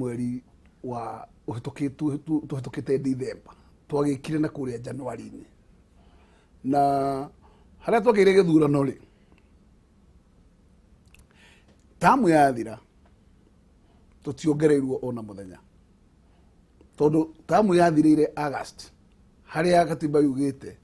Mweri wa ũhĩtũkĩte Dithemba, twagĩkire na kũrĩa Januari-inĩ, na harĩa twagĩire gĩthurano rĩ, tamu yathira tũtiongereirwo ona mũthenya, tondũ tamu yathirĩire August, harĩa katiba yugĩte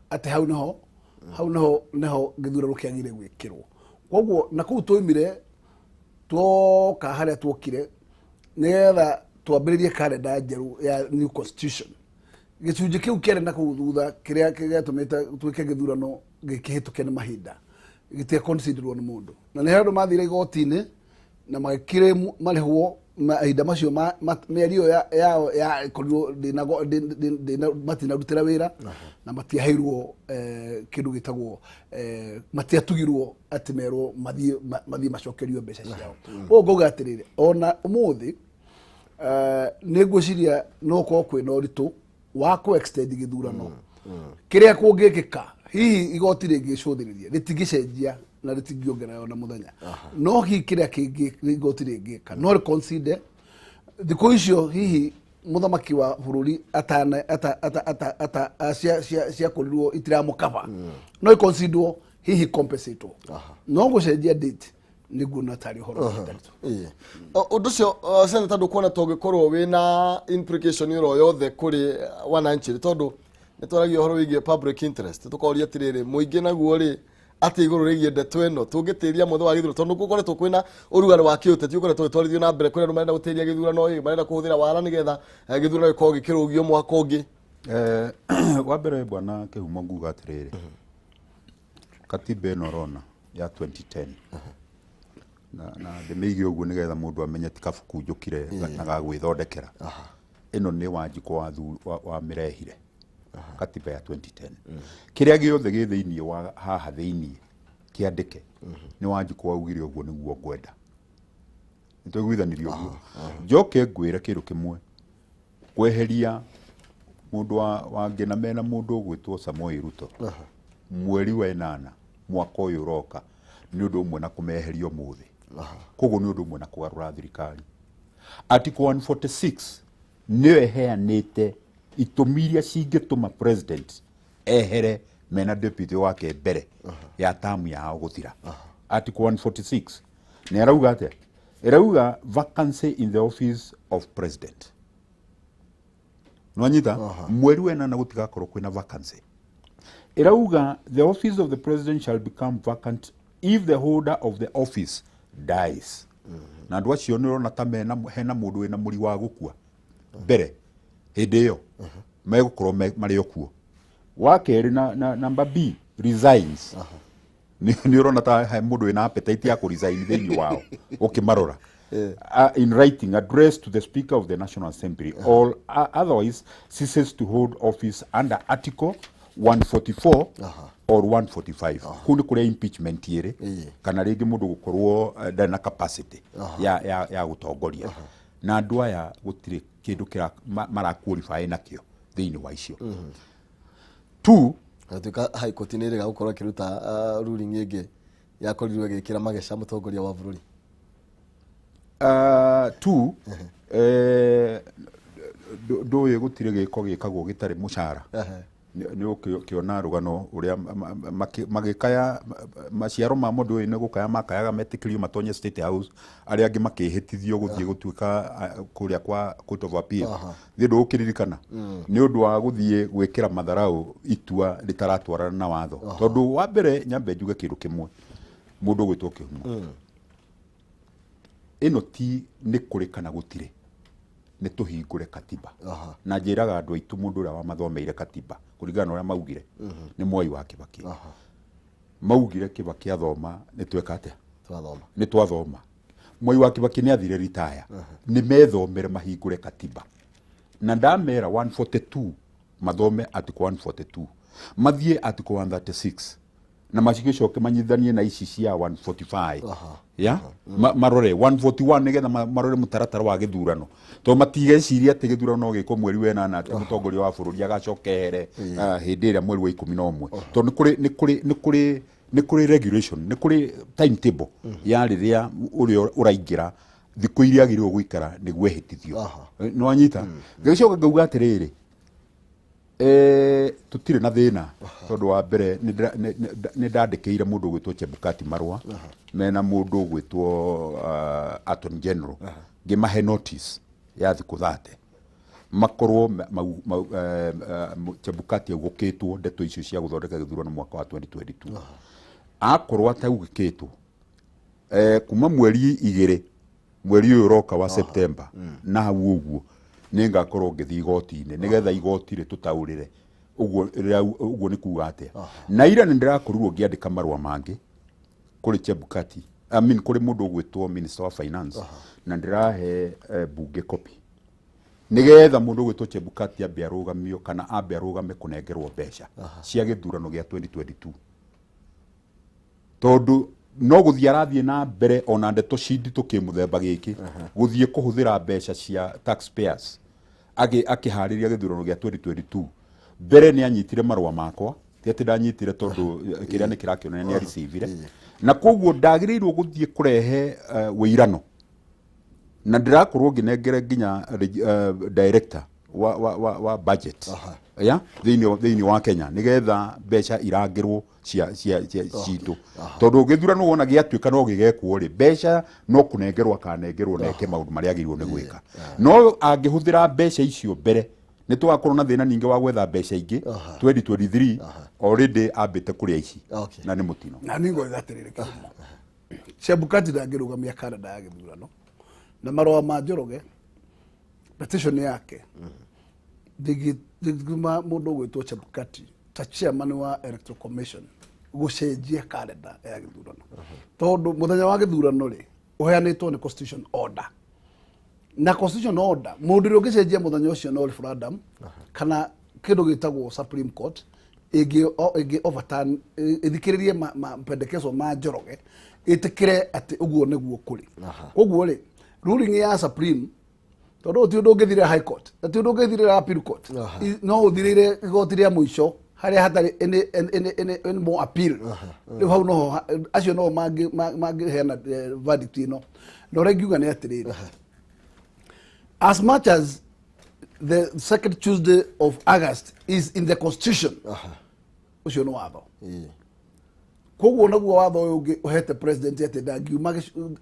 atĩ hau nĩho gĩthurano kĩagĩrĩire gwĩkĩrwo. Koguo na kũu twaumire twoka harĩa tuokire nĩgetha twambĩrĩrie kalenda njerũ ya new constitution. Gĩcunjĩ kĩu kĩarĩ na kũu thutha kĩrĩa gĩatũmĩte twĩke gĩthurano gĩkĩhĩtũke nĩ mahinda gĩtia considerwo nĩ mũndũ, na nĩ andũ mathire igoti-inĩ na magĩkire marĩhwo mahinda macio mĩeri ĩyo yao ya ĩkorirwo matinarutĩra wĩra na matiaheirwo kĩndũ gĩtagwo matiatugirwo atĩ merwo mathiĩ macokerio mbeca ciao. Ũguo ngauga atĩrĩrĩ, ona ũmũthĩ nĩ ngwĩciria no gũkorwo kwĩna ũritũ wa kũ extend gĩthurano kĩrĩa kũngĩkĩka. Hihi igoti rĩngĩcũthĩrĩria rĩtingĩcenjia na rĩtingĩongerera ona mũthenya, no hihi kĩrĩa kĩngĩ igoti rĩngĩka no rĩconsider thikũ icio hihi mũthamaki wa bũrũri atana ata ata ata ata a- cia cia ciakorirwo itiramũkaba, no iconsiderwo hihi compensate, no gũcenjia date nĩguo na tarĩ ũhoro ũtarĩ. Ĩĩ. Ũndũ ũcio, senator, ndũkuona ta ũngĩkorwo wĩna implication oro yothe kũrĩ wananchi, tondũ nĩ twaragia ũhoro wĩgiĩ public interest, tũkoria atĩrĩrĩ, mũingĩ naguo rĩ atĩ igũrũ rĩgiĩ ndeto ĩno tũngĩtĩria mũthĩ wa gĩthurano, tondũ gũkoretwo kwĩna ũrugarĩ wa kĩũteti ũkoretwo ũgĩtwarithio na mbere kũrĩ andũ marenda gũtĩria gĩthurano ĩ marenda kũhũthĩra wara nĩgetha gĩthurano gĩkorwo gĩkĩrũgio mwaka ũngĩ? Wa mbere, bwana Kĩhumo, nguga atĩrĩrĩ, katiba ĩno ũrona ya 2010 na ndĩmĩige ũguo nĩgetha mũndũ amenye ti kabuku njũkire na ga gwĩthondekera. Ĩno nĩ Wanjikũ wamĩrehire katiba ya 2010. Kĩrĩa gĩothe gĩ thĩinĩ wa haha thĩinĩ kĩandĩke nĩ Wanjikũ waugire ũguo nĩguo ngwenda. Nĩ twaiguithanirie ũguo. Njoke ngwĩre kĩndũ kĩmwe, kweheria mũndũ wa ngĩna mena mũndũ ũgwĩtwo Samoei Ruto mweri wa 8 mwaka ũyũ ũroka nĩ ũndũ ũmwe na kũmeheria ũmũthĩ. Koguo nĩ ũndũ ũmwe na kũgarũra thirikari. Article 146 nĩyo ĩheanĩte itũmi iria cingĩtũma president ehere mena deputy wake mbere ya tamu yao gũthira. Article 146 nĩ arauga atĩa? Ĩrauga vacancy in the office of president. Nwanyita, mweri wa 8 gũtigakorwo kwĩna vacancy. Ĩrauga the office of the president shall become vacant if the holder of the office dies. Na andũ acio nĩ ũrona ta mena hena mũndũ wĩna mũri wa gũkua mbere hĩndĩ ĩyo megũkorwo marĩ o kuo. Wa kerĩ na number B, resigns. Nĩ ũrona ta he mũndũ wĩna appetite ya kũresign thĩinĩ wao ũkĩmarora? In writing addressed to the Speaker of the National Assembly or otherwise ceases to hold office under Article 144 or 145. Kũu nĩ kũrĩa impeachment ĩrĩ, kana rĩngĩ mũndũ gũkorwo ndarĩ na capacity ya gũtongoria. Na andũ aya gũtirĩ kĩndũ kĩra mara qualify nakĩo thĩinĩ wa icio two. Gatuĩka High Court nĩ ĩrega gũkorwo ĩkĩruta ruling ĩngĩ yakorirwo ĩgĩkĩra mageca mũtongoria wa bũrũri. Two, ndũĩ gũtirĩ gĩko gĩkagwo gĩtarĩ mũcara. Nĩ ũkĩona rũgano ũrĩa magĩkaya maciaro ma mũndũ ũyũ nĩ gũkaya makayaga metĩkĩrio matonye State House, arĩa angĩ makĩhĩtithio gũthiĩ gũtuĩka kũrĩa kwa Court of Appeal. Thiĩ ndũgũkĩririkana nĩ ũndũ wa gũthiĩ gwĩkĩra matharau itua rĩtaratwarana na watho. Tondũ wa mbere nyambe njuge kĩndũ kĩmwe, mũndũ ũgwĩtwo Kĩhumo, ĩno ti nĩ kũrĩ kana gũtirĩ, nĩ tũhingũre katiba. Na njĩraga andũ aitũ, mũndũ ũrĩa wamathomeire katiba kũringana na ũrĩa maugire nĩ Mwai wa Kĩbakĩ. Maugire Kĩbakĩ athoma nĩ tweka atĩa? Twathoma. Nĩ twathoma. Mwai wa Kĩbakĩ nĩ athire ritaya. Nĩ methomere mahingũre katiba na ndamera 142 mathome article 142, mathiĩ article 136 na macigĩcoke manyithanie na ici cia 145 ya marore 141 nĩgetha marore mũtaratara wa gĩthurano, tondũ matigeciria atĩ gĩthurano no gĩkwo mweri wa 8 atĩ mũtongoria wa bũrũri agacoka ehere hĩndĩ ĩrĩa mweri wa 11, tondũ nĩ kũrĩ regulation, nĩ kũrĩ timetable ya rĩrĩa ũrĩa ũraingĩra. Thikũ iria agĩrĩirwo gũikara nĩguo ehĩtithio. Nĩ wanyita? Ngĩcoka ngauga atĩrĩrĩ, tũtirĩ na thĩna tondũ wa mbere nĩ ndandĩkĩire mũndũ ũgwĩtwo Chebukati marũa mena mũndũ ũgwĩtwo Attorney General, ngĩmahe notice ya thikũ 30 makorwo Chebukati augũkĩtwo ndeto icio cia gũthondeka gĩthurano mwaka wa 2022. Akorwo ataugĩkĩtwo, kuma mweri 2 mweri ũyũ ũroka wa September na hau ũguo, nĩ ngakorwo ngĩthiĩ igoti-inĩ nĩgetha igoti rĩtũtaũrĩre ũguo ũguo nĩ kuga atĩa. Na ira nĩ ndĩrakorirwo ngĩandĩka marũa mangĩ kũrĩ Chebukati, I mean, kũrĩ mũndũ ũgwĩtwo Minister wa Finance, na ndĩrahe bunge copy nĩgetha mũndũ ũgwĩtwo Chebukati ambe arũgamio kana ambe arũgame kũnengerwo mbeca cia gĩthurano gĩa 2022, tondũ no gũthiĩ arathiĩ na mbere ona ndeto cinditũ kĩmũthemba gĩkĩ, gũthiĩ kũhũthĩra mbeca cia taxpayers akĩharĩria gĩthurano gĩa 2022. Mbere nĩ anyitire marũa makwa, ti atĩ ndanyitire, tondũ kĩrĩa nĩ kĩrakĩonania nĩ aricivire, na koguo ndagĩrĩirwo gũthiĩ kũrehe wĩirano. Na ndĩrakorwo ngĩnengere nginya director wa budget ya thĩinĩ wa Kenya nĩgetha mbeca irangĩrwo cia citũ, tondũ gĩthurano wona gĩatuĩka no gĩgekwo rĩ, mbeca no kũnengerwo akanengerwo na eke maũndũ marĩa agĩrĩirwo nĩ gwĩka. No angĩhũthĩra mbeca icio mbere, nĩ tũgakorwo na thĩna ningĩ wa gwetha mbeca ingĩ 2023. Already ambĩte kũrĩa ici na nĩ mũtino. Na nĩ ngoiga atĩrĩrĩ, Kĩhumo, Chebukati ndangĩrũgamia karenda ya gĩthurano na marũa ma Njoroge. Petition yake ndĩngĩtũma mũndũ ũgwĩtwo Chebukati ta chairman wa Electoral Commission gũcenjia karenda ya gĩthurano, tondũ mũthenya wa gĩthurano rĩ, ũheanĩtwo nĩ constitution order, na constitution order mũndũ ũrĩa ũngĩcenjia mũthenya ũcio no referendum kana kĩndũ gĩtagwo Supreme Court ĩngĩ overturn, ĩthikĩrĩrie mapendekezo ma Njoroge, ĩtĩkĩre atĩ ũguo nĩguo kũrĩ. Koguo rĩ, ruling ya Supreme, tondũ ti ũndũ ũngĩthirĩra High Court na ti ũndũ ũngĩthirĩra Appeal Court, no ũthirĩire igoti rĩa mũico harĩa hatarĩ any more appeal. Rĩu hau noho acio noho mangĩheana verdict ĩno. Na ũrĩa ingiuga nĩ atĩrĩrĩ, as much as the second Tuesday of August is in the constitution, ũcio nĩ watho. Koguo naguo watho ũyũ ũngĩ ũhete president atĩ ndangiuma rĩu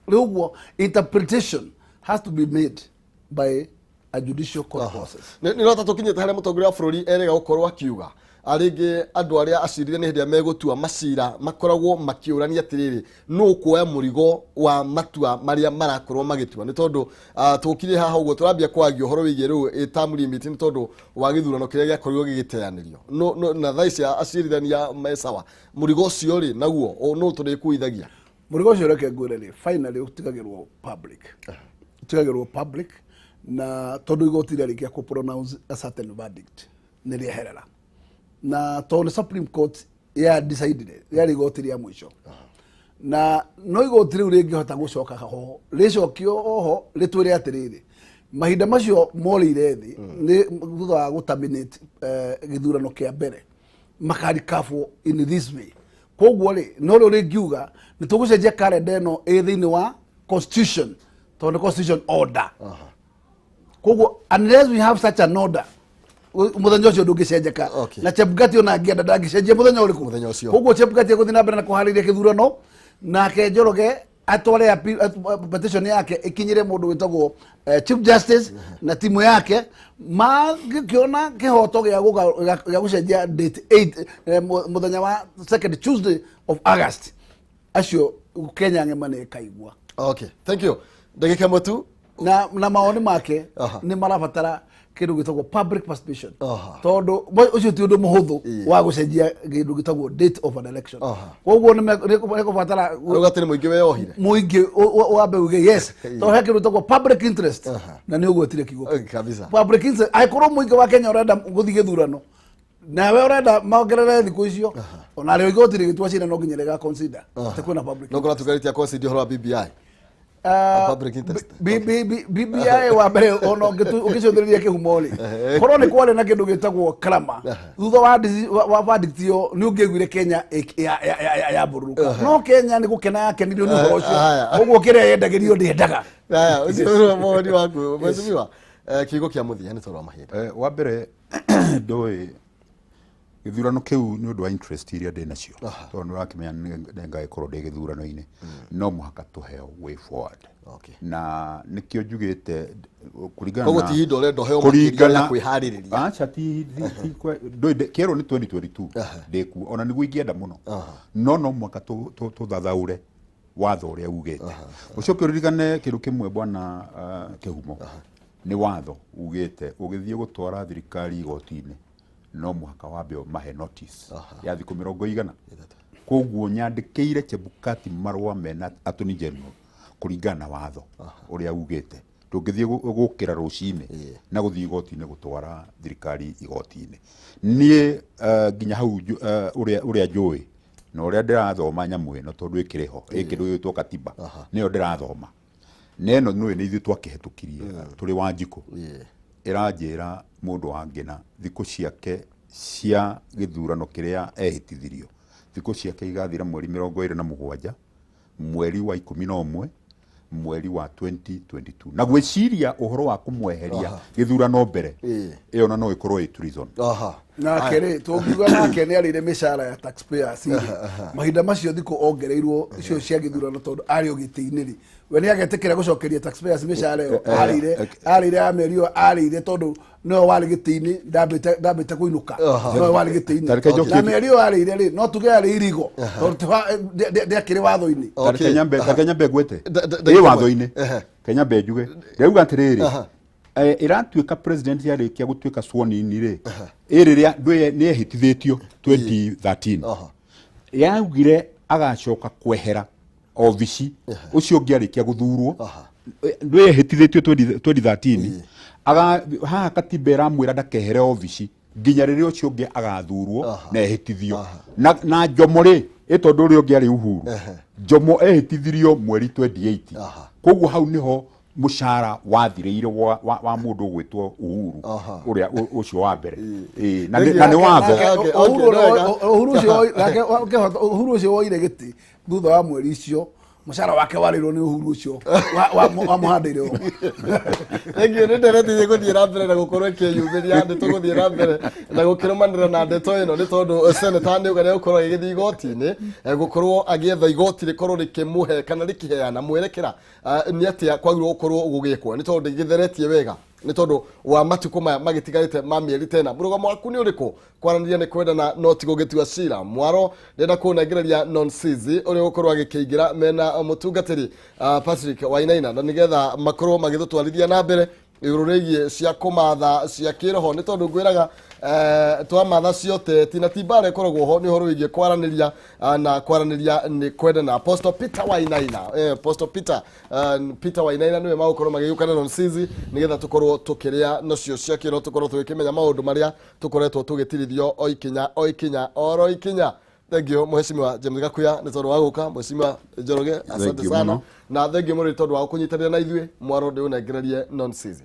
ũguo, interpretation has to be made by a judicial court process. Nĩ rota tũkinyĩte harĩa mũtongoria wa bũrũri erĩga gũkorwo akiuga rĩngĩ andũ arĩa acirithania hĩndĩ ĩrĩa megũtua macira makoragwo makĩũrania atĩrĩrĩ, nũ ũkuoya mũrigo wa matua marĩa marakorwo magĩtua? Nĩ tondũ tũkire haha ũguo tũrambia kwaria ũhoro wĩgiĩ rĩu term limit, nĩ tondũ wa gĩthurano kĩrĩa gĩakorirwo gĩgĩteanĩrio. Na thaa ici acirithania me sawa, mũrigo ũcio rĩ naguo nũ tũrĩkuithagia? Mũrigo ũcio, reke ngwĩre rĩ, finally ũtigagĩrwo public, na tondũ igoti rĩarĩkia kũ pronounce a certain verdict nĩ rĩeherera, na tondũ nĩ Supreme Court ya decided, rĩarĩ igoti rĩa mũico, na no igoti rĩu rĩngĩhota gũcoka ho rĩcokio oho rĩtwĩre atĩrĩrĩ, mahinda macio morĩire thĩ nĩ thutha wa gũ terminate gĩthurano kĩa mbere makarikabwo in this way. Koguo rĩ, no rĩu rĩngiuga nĩ tũgũcenjia karenda ĩno ĩ thĩinĩ wa constitution, tondũ nĩ constitution order. Koguo unless we have such an order, mũthenya ũcio ndũngĩcenjeka. Na Chebukati ona angĩenda ndangĩcenjia mũthenya ũrĩkũ? Mũthenya ũcio. Koguo Chebukati egũthiĩ na mbere na kũharĩria gĩthurano, nake Njoroge atware petition yake ĩkinyĩre mũndũ wĩtagwo Chief Justice na timu yake mangĩkĩona kĩhoto gĩa gũcenjia date 8, mũthenya wa second Tuesday of August. Acio Kenya ng'ima nĩ ĩkaigua. Okay, thank you. Ndagĩka ĩmwe tu. Na mawoni make nĩ marabatara kĩndũ gĩtagwo public participation, tondũ ũcio ti ũndũ mũhũthũ wa gũcenjia kĩndũ gĩtagwo date of an election. Koguo nĩ kũbatara Arauga atĩ nĩ mũingĩ weyohire. Mũingĩ wambe uge yes, tondũ he kĩndũ gĩtagwo public interest, na nĩ ũgwetire kiugo kĩu. Kabisa. Public interest, angĩkorwo mũingĩ wa Kenya ũrenda gũthiĩ gĩthurano nawe ũrenda mongerere thikũ icio, ona rĩo igoti rĩgĩtua cira no nginya rĩga consider atĩ kwĩna public No ngora tugarĩtie consider ũhoro wa BBI. Public interest. BBI wa mbere ona ũngĩcũthĩrĩria kĩhumo rĩ, korwo nĩ kwarĩ na kĩndũ gĩtagwo krama thutha wa wa verdict ĩyo, nĩ ũngĩaiguire Kenya yambũrũrũka, no Kenya nĩ gũkena yakenirio nĩ ũhoro ũcio. Haya. Ũguo kĩrĩa yendagĩrio ndĩendaga. Haya, ũcio nĩwe mawoni waku, mheshimiwa. Kiugo kĩa mũthia nĩ tondũ wa mahinda. Wa mbere, ndũĩ gĩthurano kĩu nĩ ũndũ wa interest iria ndĩ nacio, tondũ nĩ ũrakĩmenya nĩ ngagĩkorwo ndĩ gĩthurano-inĩ, no mũhaka tũheo way forward. Na nĩkĩo njugĩte kũringana Koguo ti ihinda ũrenda ũheo makĩria rĩa kwĩharĩrĩria. Aca, ti ndũĩ kĩerwo nĩ 2022 ndĩkuo, ona nĩguo ingĩenda mũno, no mũhaka tũthathaũre watho ũrĩa ugĩte. Ũcoke ũririkane kĩndũ kĩmwe, bwana Kĩhumo, nĩ watho ugĩte ũgĩthiĩ gũtwara thirikari igoti-inĩ no mũhaka wambe ũmahe notice ya thikũ 40. Koguo nyandĩkĩire Chebukati marũa mena Attorney General kũringana na watho ũrĩa ugĩte. Ndũngĩthiĩ gũkĩra rũcinĩ na gũthiĩ igoti-inĩ gũtwara thirikari igoti-inĩ. Niĩ nginya hau ũrĩa njũĩ na ũrĩa ndĩrathoma nyamũ ĩno, tondũ ĩkĩrĩ ho ĩ kĩndũ gĩgwĩtwo katiba, nĩyo ndĩrathoma, na ĩno nĩũĩ nĩ ithuĩ twakĩhetũkirie tũrĩ Wanjikũ. Ĩranjĩra mũndũ wa ngĩna thikũ ciake cia gĩthurano kĩrĩa ehĩtithirio, thikũ ciake igathira mweri 27 mweri wa 11 mweri wa 2022, na gwĩciria ũhoro wa kũmweheria gĩthurano mbere ĩyo na no ĩkorwo ĩ treason. Nake rĩ, tũngiuga nake nĩ arĩire mĩcara ya taxpayers rĩ, mahinda macio thikũ ongereirwo icio cia gĩthurano tondũ arĩ o gĩtĩ-inĩ rĩ, we nĩ agetĩkĩra gũcokeria taxpayers mĩcara ĩyo arĩire ya mĩeri ĩyo arĩire, tondũ nĩwe warĩ gĩtĩ-inĩ, ndambĩte kũinũka, nĩwe warĩ gĩtĩ-inĩ. Tareke njokie- Na mĩeri ĩyo arĩire rĩ, no tuge arĩ irigo tondũ ndĩakĩrĩ watho-inĩ. Tareke nyambe ngwete Ndagĩka ĩ ĩmwe. watho-inĩ. Kenya njuge ndauga atĩrĩrĩ, ĩratuĩka president yarĩkia gũtuĩka sworn in rĩ, ĩ rĩrĩa ndũĩ nĩ ehĩtithĩtio 2013, yaugire agacoka kwehera obici ũcio ũngĩ arĩkia gũthurwo. Ndũĩ ehĩtithĩtio 2013, haha katiba ĩramwĩra ndakehere obici nginya rĩrĩa ũcio ũngĩ agathurwo na ehĩtithio. Na Njomo rĩ, ĩ tondũ ũrĩa ũngĩ arĩ Uhuru, Njomo ehĩtithirio mweri 28. Koguo hau nĩho mũcara wathirĩire wa mũndũ ũgwĩtwo Uhuru ũrĩa ũcio wa mbere. Ĩ, na nĩ watho. Uhuru Okay, no wega. Uhuru ũcio nake Uhuru ũcio woire gĩtĩ thutha wa mweri icio, mũcara wake warĩirwo nĩ Uhuru ũcio wamũhandĩire ũũ. Thengiũ nĩ ndereti gũthiĩ na mbere na gũkorwo ĩkĩyumĩria. Nĩ tũgũthiĩ na mbere na gũkĩrũmanĩra na ndeto ĩno, nĩ tondũ seneta nĩ uga nĩ egũkorwo agĩgĩthiĩ igoti-inĩ, gũkorwo agĩetha igoti rĩkorwo rĩkĩmũhe kana rĩkĩheana mwerekera, nĩ atĩa kwagĩrĩirwo gũkorwo gũgĩkwo, nĩ tondũ ndĩgĩtheretie wega nĩ tondũ wa matukũ maya magĩtigarĩte ma mĩeri tena. Mũrũgamo waku nĩ ũrĩkũ? Kwaranĩria nĩ kwendana no ti gũgĩtua cira. Mwaro ndĩrenda kũnengereria Nonsizi ũrĩa ũgũkorwo agĩkĩingĩra mena mũtungatĩri Patrick Wainaina, na nĩgetha makorwo magĩtũtwarithia na mbere igũrũ rĩgiĩ cia kũmatha cia kĩroho, nĩ tondũ ngwĩraga twamatha ciote tina ti mbara ĩkoragwo ho, nĩ ũhoro wĩgiĩ kwaranĩria, na kwaranĩria nĩ kwendana. Apostle Peter Wainaina, Apostle Peter Wainaina nĩwe magũkorwo magĩũka na Nonsizi nĩgetha tũkorwo tũkĩrĩa nacio cia kĩroho, tũkorwo tũgĩkĩmenya maũndũ marĩa tũkoretwo tũgĩtirithio o ikinya o ikinya oro ikinya. Thank you, mheshimiwa James Gakuya, nĩ tondũ wa gũka. Mheshimiwa Njoroge, asante Thank you sana. Mũno. Na thank you mũno nĩ tondũ wa kũnyitanĩra na ithuĩ. Mwaro ndĩũnengererie Nonsizi.